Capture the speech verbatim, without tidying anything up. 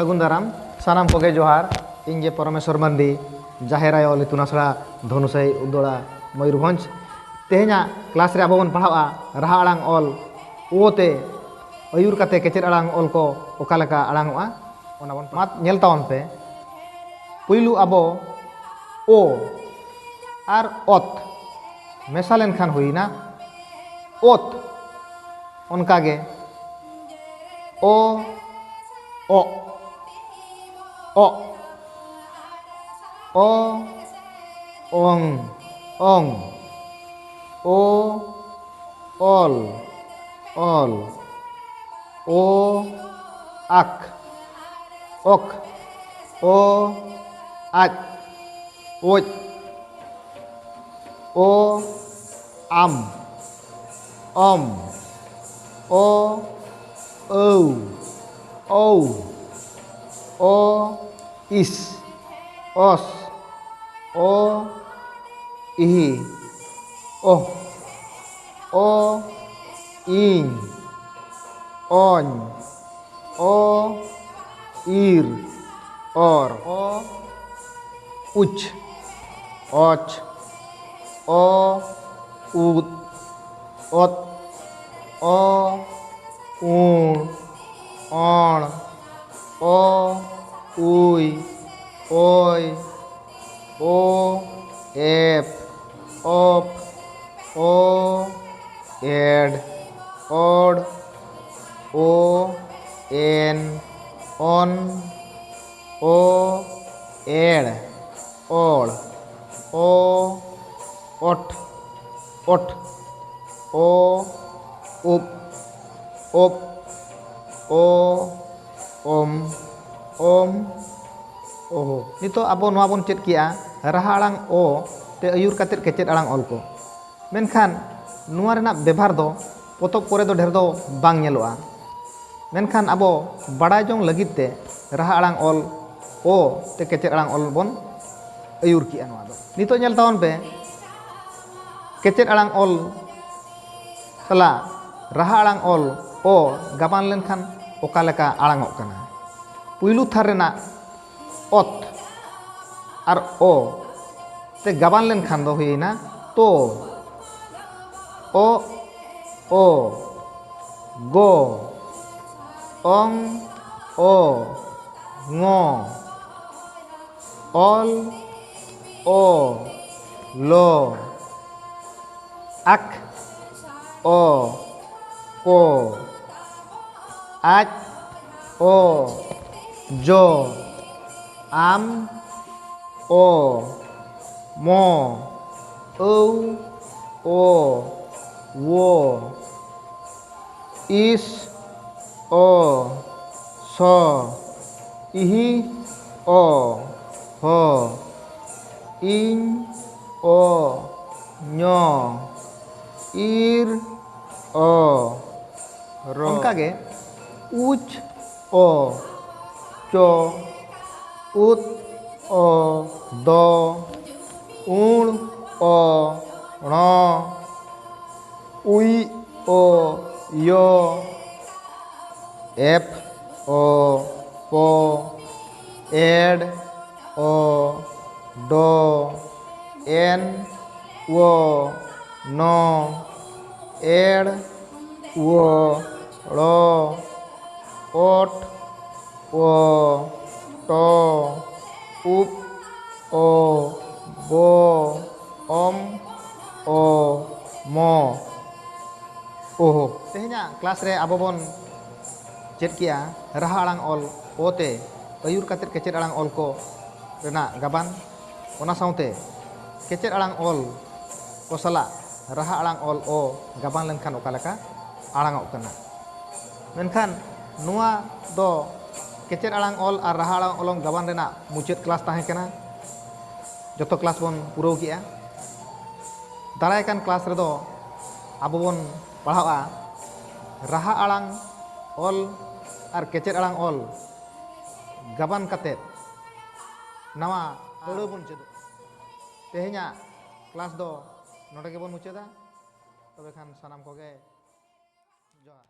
ᱥᱟᱹᱜᱩᱱ ᱫᱟᱨᱟᱢ, ᱥᱟᱱᱟᱢ ᱠᱚᱜᱮ ᱡᱚᱦᱟᱨ᱾ ᱤᱧ ᱜᱮ ᱯᱚᱨᱚᱢᱮᱥᱣᱚᱨ ᱢᱟᱱᱰᱤ, ᱡᱟᱦᱮᱨ ᱟᱭᱳ ᱚᱞ ᱤᱛᱩᱱ ᱟᱥᱲᱟ, ᱫᱷᱚᱱᱩᱥᱟᱹᱭ, ᱩᱫᱽᱫᱚᱲᱟ, ᱢᱚᱭᱩᱨᱵᱷᱚᱸᱡᱽ᱾ ᱛᱮᱦᱮᱧᱟᱜ ᱠᱞᱟᱥ ᱨᱮ ᱟᱵᱚ ᱵᱚᱱ ᱯᱟᱲᱦᱟᱜᱼᱟ ᱨᱟᱦᱟ ᱟᱲᱟᱝ ᱚᱞ ᱳ ᱛᱮ ᱟᱹᱭᱩᱨ ᱠᱟᱛᱮ ᱠᱮᱪᱮᱫ ᱟᱲᱟᱝ ᱚᱞ ᱠᱚ ᱚᱠᱟ ᱞᱮᱠᱟ ᱟᱲᱟᱝᱚᱜᱼᱟ, ᱚᱱᱟ ᱵᱚᱱ ᱢᱟ ᱧᱮᱞ ᱛᱟᱵᱚᱱ ᱯᱮ᱾ ᱯᱩᱭᱞᱩ ᱟᱵᱚ ᱳ ᱟᱨ ᱚᱛ ᱢᱮᱥᱟ ᱞᱮᱱᱠᱷᱟᱱ ᱦᱩᱭᱱᱟ ᱳᱛ᱾ ᱚᱱᱠᱟᱜᱮ ᱚ, ᱚᱜ, ᱚᱜ, ᱚ, ᱚᱝ, ᱚᱝ, ᱳ, ᱚᱞ, ᱚᱞ, ᱳ, ᱟᱠ, ᱚᱠ, ᱳ, ᱟᱡ, ᱳᱡ, ᱳ, ᱟᱢ, ᱚᱢ, ᱳ, ᱟᱹᱣ, ᱚᱣ, ᱳ, ᱤᱥ, ᱚᱥ, ᱳ, ᱤᱦᱤ, ᱳᱦ, ᱳ, ᱤᱧ, ᱚᱧ, ᱳ, ᱤᱨ, ᱚᱨ, ᱳ, ᱩᱪ, ᱚᱪ, ᱳ, ᱩᱫ, ᱚᱛ, ᱳ, ᱩᱬ, ᱚᱬ, ᱳ, ᱩᱭ, ᱳᱭ, ᱳ, ᱮᱯ, ᱚᱯ, ᱳ, ᱮᱰ, ᱚᱲ, ᱳ, ᱮᱱ, ᱚᱱ, ᱳ, ᱮᱲ, ᱚᱲ, ᱳ, ᱚᱴ, ᱚᱴ, ᱳ, ᱩᱯ, ᱳᱯ, ᱳ, ᱳᱢ, ᱳᱢ, ᱳᱦᱳ᱾ ᱱᱤᱛᱚᱜ ᱟᱵᱚ ᱱᱚᱣᱟ ᱵᱚᱱ ᱪᱮᱫ ᱠᱮᱜᱼᱟ, ᱨᱟᱦᱟ ᱟᱲᱟᱝ ᱳ ᱛᱮ ᱟᱹᱭᱩᱨ ᱠᱟᱛᱮᱫ ᱠᱮᱪᱮᱫ ᱟᱲᱟᱝ ᱚᱞ ᱠᱚ᱾ ᱢᱮᱱᱠᱷᱟᱱ ᱱᱚᱣᱟ ᱨᱮᱱᱟᱜ ᱵᱮᱵᱷᱟᱨ ᱫᱚ ᱯᱚᱛᱚᱵ ᱠᱚᱨᱮ ᱫᱚ ᱰᱷᱮᱨ ᱫᱚ ᱵᱟᱝ ᱧᱮᱞᱚᱜᱼᱟ᱾ ᱢᱮᱱᱠᱷᱟᱱ ᱟᱵᱚ ᱵᱟᱲᱟᱭ ᱡᱚᱝ ᱞᱟᱹᱜᱤᱫ ᱛᱮ ᱨᱟᱦᱟ ᱟᱲᱟᱝ ᱚᱞ ᱳ ᱛᱮ ᱠᱮᱪᱮᱫ ᱟᱲᱟᱝ ᱚᱞ ᱵᱚᱱ ᱟᱹᱭᱩᱨ ᱠᱮᱜᱼᱟ ᱱᱚᱣᱟ ᱫᱚ᱾ ᱱᱤᱛᱚᱜ ᱧᱮᱞ ᱛᱟᱵᱚᱱ ᱯᱮ, ᱠᱮᱪᱮᱫ ᱟᱲᱟᱝ ᱚᱞ ᱥᱟᱞᱟᱜ ᱨᱟᱦᱟ ᱟᱲᱟᱝ ᱚᱞ ᱳ ᱜᱟᱵᱟᱱ ᱞᱮᱱᱠᱷᱟᱱ ᱚᱠᱟ ᱞᱮᱠᱟ ᱟᱲᱟᱝᱚᱜ ᱠᱟᱱᱟ? ᱯᱩᱭᱞᱩ ᱛᱷᱟᱨ ᱨᱮᱱᱟᱜ ᱚᱛ ᱟᱨ ᱚ ᱛᱮ ᱜᱟᱵᱟᱱ ᱞᱮᱱᱠᱷᱟᱱ ᱫᱚ ᱦᱩᱭᱮᱱᱟ ᱛᱚ, ᱚ, ᱚ, ᱜᱚ, ᱚᱝ, ᱚ, ᱝᱚ, ᱚᱞ, ᱚ, ᱞᱚ, ᱟᱠ, ᱚ, ᱠᱚ, ᱟᱡ, ᱚ, ᱡᱚ, ᱟᱢ, ᱚ, ᱢᱚ, ᱟᱹᱣ, ᱚ, ᱣᱚ, ᱤᱥ, ᱚ, ᱥᱚ, ᱤᱦᱤ, ᱚ, ᱦᱚ, ᱤᱧ, ᱚ, ᱧᱚ, ᱤᱨ, ᱚ, ᱨᱚ᱾ ᱚᱱᱠᱟᱜᱮ ᱩᱪ, ᱚ, ᱪᱚ, ᱩᱛ, ᱚ, ᱫᱚ, ᱩᱬ, ᱚ, ᱬᱚ, ᱩᱭ, ᱚ, ᱭᱚ, ᱮᱯ, ᱚ, ᱯᱚ, ᱮᱰ, ᱚ, ᱰᱚ, ᱮᱱ, ᱣᱚ, ᱱᱚ, ᱮᱲ, ᱣᱚ, ᱲᱚ, ᱚᱴ, ᱣᱚ, ᱴᱚ, ᱩᱯ, ᱚ, ᱵᱚ, ᱚᱢ, ᱚ, ᱢᱚ᱾ ᱳᱦᱳ, ᱛᱮᱦᱮᱧᱟᱜ ᱠᱞᱟᱥ ᱨᱮ ᱟᱵᱚ ᱵᱚᱱ ᱪᱮᱫ ᱠᱮᱜᱼᱟ ᱨᱟᱦᱟ ᱟᱲᱟᱝ ᱚᱞ ᱚ ᱛᱮ ᱟᱹᱭᱩᱨ ᱠᱟᱛᱮᱫ ᱠᱮᱪᱮᱫ ᱟᱲᱟᱝ ᱚᱞ ᱠᱚ ᱨᱮᱱᱟᱜ ᱜᱟᱵᱟᱱ᱾ ᱚᱱᱟ ᱥᱟᱶᱛᱮ ᱠᱮᱪᱮᱫ ᱟᱲᱟᱝ ᱚᱞ ᱠᱚ ᱥᱟᱞᱟᱜ ᱨᱟᱦᱟ ᱟᱲᱟᱝ ᱚᱞ ᱚ ᱜᱟᱵᱟᱱ ᱞᱮᱱᱠᱷᱟᱱ ᱚᱠᱟ ᱞᱮᱠᱟ ᱟᱲᱟᱝᱚᱜ ᱠᱟᱱᱟ᱾ ᱢᱮᱱᱠᱷᱟᱱ ᱱᱚᱣᱟ ᱫᱚ ᱠᱮᱪᱮᱫ ᱟᱲᱟᱝ ᱚᱞ ᱟᱨ ᱨᱟᱦᱟ ᱟᱲᱟᱝ ᱚᱞᱚᱝ ᱜᱟᱵᱟᱱ ᱨᱮᱱᱟᱜ ᱢᱩᱪᱟᱹᱫ ᱠᱞᱟᱥ ᱛᱟᱦᱮᱸ ᱠᱟᱱᱟ᱾ ᱡᱚᱛᱚ ᱠᱞᱟᱥ ᱵᱚᱱ ᱯᱩᱨᱟᱹᱣ ᱠᱮᱜᱼᱟ᱾ ᱫᱟᱨᱟᱭ ᱠᱟᱱ ᱠᱞᱟᱥ ᱨᱮᱫᱚ ᱟᱵᱚ ᱵᱚᱱ ᱯᱟᱲᱦᱟᱣᱟ ᱨᱟᱦᱟ ᱟᱲᱟᱝ ᱚᱞ ᱟᱨ ᱠᱮᱪᱮᱫ ᱟᱲᱟᱝ ᱚᱞ ᱜᱟᱵᱟᱱ ᱠᱟᱛᱮᱫ ᱱᱟᱣᱟ ᱟᱹᱲᱟᱹ ᱵᱚᱱ ᱪᱮᱫᱚᱜᱼᱟ᱾ ᱛᱮᱦᱮᱧᱟᱜ ᱠᱞᱟᱥ ᱫᱚ ᱱᱚᱰᱮ ᱜᱮᱵᱚᱱ ᱢᱩᱪᱟᱹᱫᱟ᱾ ᱛᱚᱵᱮ ᱠᱷᱟᱱ ᱥᱟᱱᱟᱢ ᱠᱚᱜᱮ ᱡᱚᱦᱟᱨ᱾